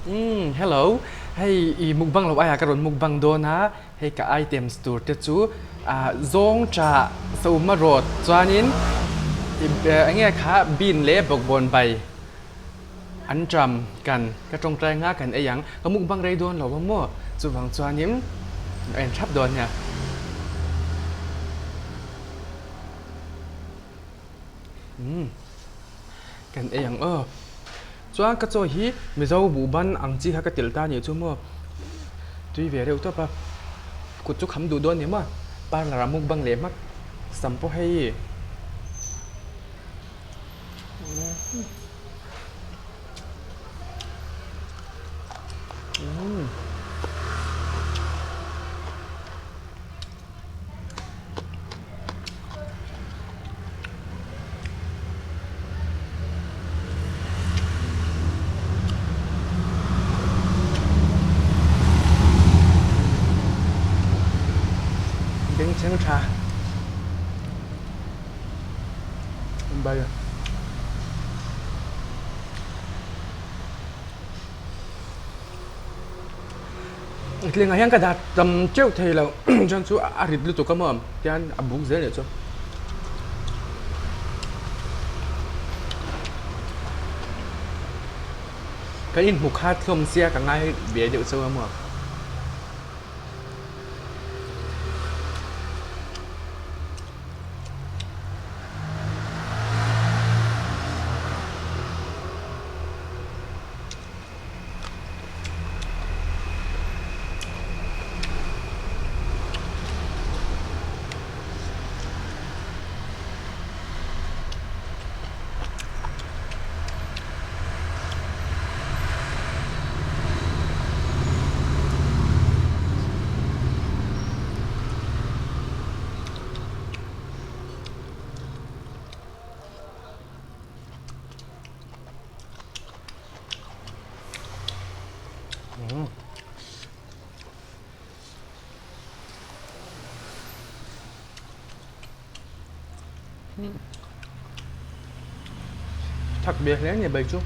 Umm hello, hei i mukbang lo aiah ka rawn mukbang dawn a, hei ka items tur te chu ah zawng tah sawma rawt chuanin eng nge kha bean leh bawkbawn bai an tram kan ka tawngtai nga kan ei ang, ka mukbang rei dawn lo a maw chuvang chuanin a en thap dawn nia. Umm kan ei ang aw. Chuan ka chaw hi Mizo buhban ang chi kha ka telh ta anih chu maw tui ve reuh tawp a, kut chu kham duh dawn ni maw parlour ah mukbang leh hmak sam pawh hei. Umm. Bengchheng tha bai a. Tlingah hian ka dah tam teuh thei lo chuan chu a rit lutuk a maw tian a buk zel leh chu. Kan inhmu khat hlawm sia ka ngai ve deuh chauh a maw. Thak ve hle a ni bai chu.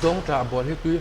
Zawng tah bual hi tui.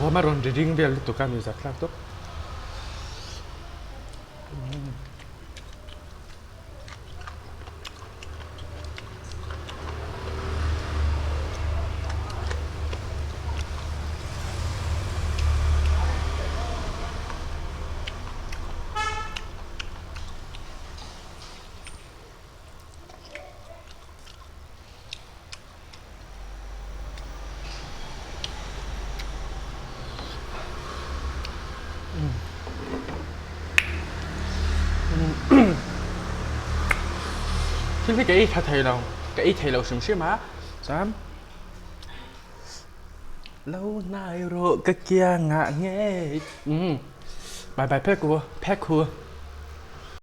Thuam a rawn ri ring vel lutuk a ni zat thlak tawp. Thil hi ka ei tha thei lo, ka ei thei lo hrim hrim a, chuan lo hnai rawh ka kiangah ngei umm bye bye phek u phek hu.